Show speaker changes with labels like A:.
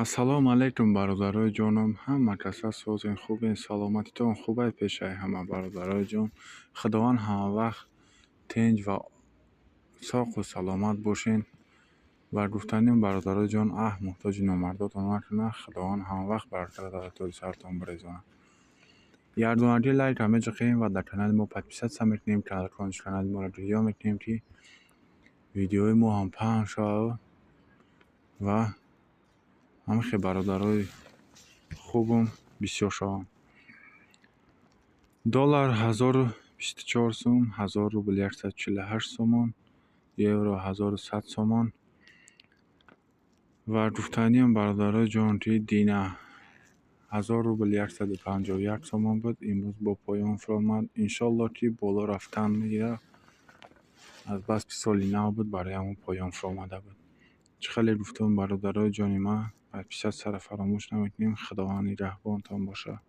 A: Ассалому алайкум, бародарои ҷонам, ҳама каса созен, хубен, саломатитон хубай? Пешаи ҳама, бародарои ҷон, Худованд ҳамавақт тинҷ ва соқу саломат бошен. Ва гуфтанем, бародарои ҷон, аҳ, муҳтоҷи номардотон накунад, Худованд ҳамавақт бараката дар тӯли сартон бирезонад. Якдонагӣ лайка меҷиқем ва дар канали мо подписаться мекунем, колокольчик канали моро гирё мекунем, ки видеои мо ҳам паҳн шавад ва ҳамахе бародарои хубам бисёр шаванд. Доллар 1024 сум, 1000 рубл 148 сомон, евро 1100 сомон. Ва гуфтаниям, бародарои ҷон, ки дина 1000 рубл 151 сомон буд, имрӯз бо поён фуромад. Иншолло, ки боло рафтан мегирад. Азбаски соли нав буд, барои ҳамон поён фуромада буд. Чӣ хеле гуфтам, бародарои ҷони ман, подписаться ро фаромӯш намекунем. Худованд нигаҳбонтон бошад.